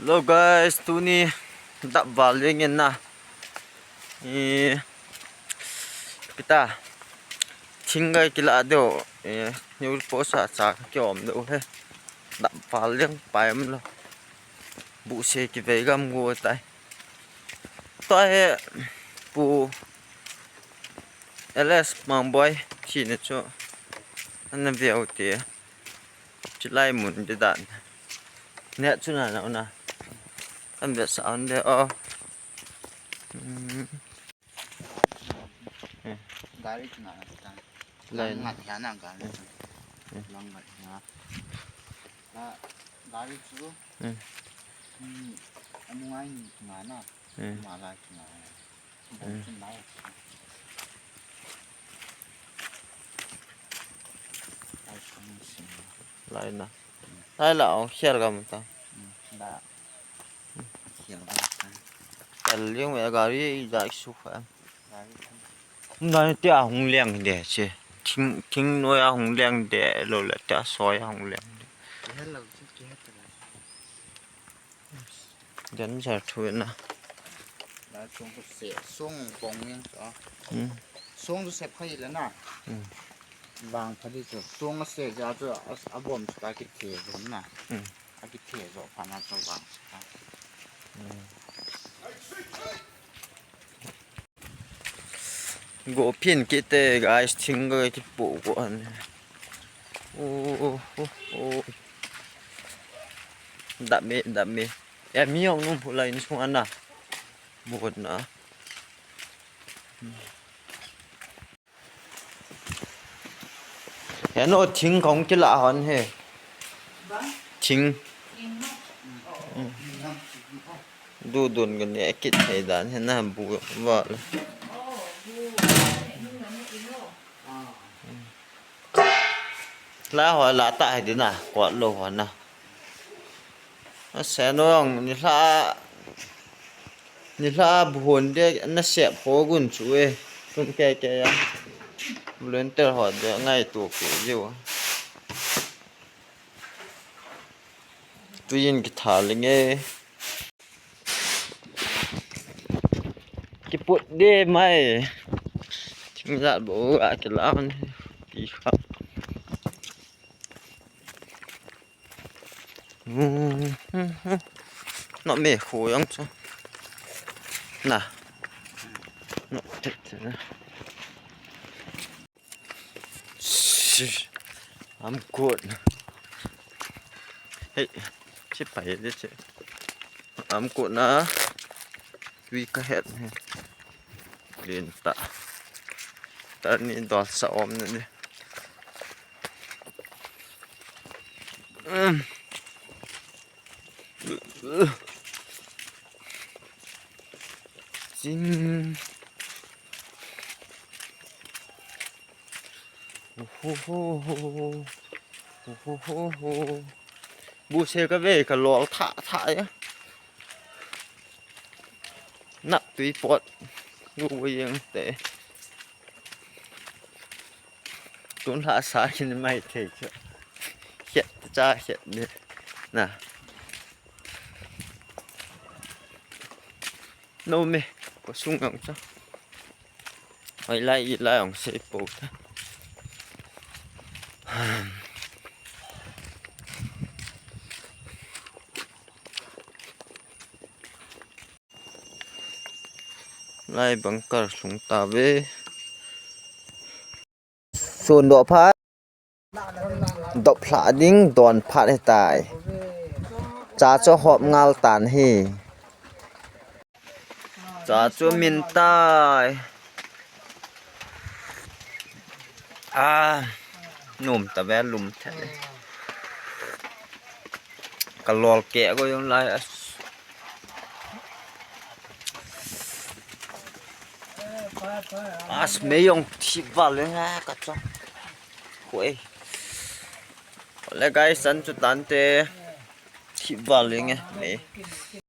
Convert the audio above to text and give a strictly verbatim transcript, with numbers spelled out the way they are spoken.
Hello guys, tuni dap val jeng in na. I, kita thing ga kila deu. I, new post a cha kiom deu he. Dap val jeng pai am lo. Bu se kivei gam go tai. Tua he pu L S Mangboi thi na chu. Ana veu te. Chilai mun de dan. Net chu na na na. Kan ve sa an de o. Hmm. Eh. Gari chu na na ta. Lai. Lang ngat ya na gari chu. Eh. Lang ngat ya. Na gari chu. Eh. Hmm. Anu ngai ni chu na na. Eh. Ma lai chu na na. Lai na. Lai la ong khel gam ta. Tal liang ve gari i ja su kha. Nai tia hung leng de che. Thing, thing noi a hung leng de lo le tia soi a hung leng de. Hello, che che. Danger thu na. La chung ko se, song bong yang sa. Hmm. Song tu se phai la na. Hmm. Vang phai tu song se ja tu a bom sa ki the na. Hmm. A ki the zo pha na so vang sa. Hmm. Go phin kit te guys, thing go kipu go an. Oh, oh, oh, oh. Dap me, dap me. Ya mi ong nung pulai ni sung ana. Bukot na. Ya no thing kong kila hon he. Thing. Du dun gan ya kit he dan he na bu va. La ho la ta he dina ko lo ho na. A se no ong ni la. Ni la bu hon de na se pho gun chu e. Tum ke ke ya. Volunteer ho de ngai tu ku jiu. Tuin ki tha le nge. Kiput de mai. Thing jat bo a kilam. Ki kha. No me khu yang chu. Na. No te te na. Shi. Am kut. Hey, chi pai de che. Am kut na. Tui ka het he. Lin ta. Ta ni dol sa om na ni. Um. Chin. Ho, ho, ho. Ho, ho, ho, ho. Bu se ka ve ka lol tha, tha ya. Nak tui pot. Bu bu yang te. Tun la sa kin mai thei chu. Hiat cha hiat ni. Na. No me. Ko sung ang cha. Hoi lai i lai ong sei po ta. Lai bunker lhung ta ve. Sun doh phat. Dop hlah ding don phat hitai. Cha chu hop ngal tan hi. Cha chu min tai. A, num ta ve lum thet. Ka lol ke ko jong lai a. As me jong thi val le nga ka chong. Ko e. Le guys, san chu tan te thi val le nge me.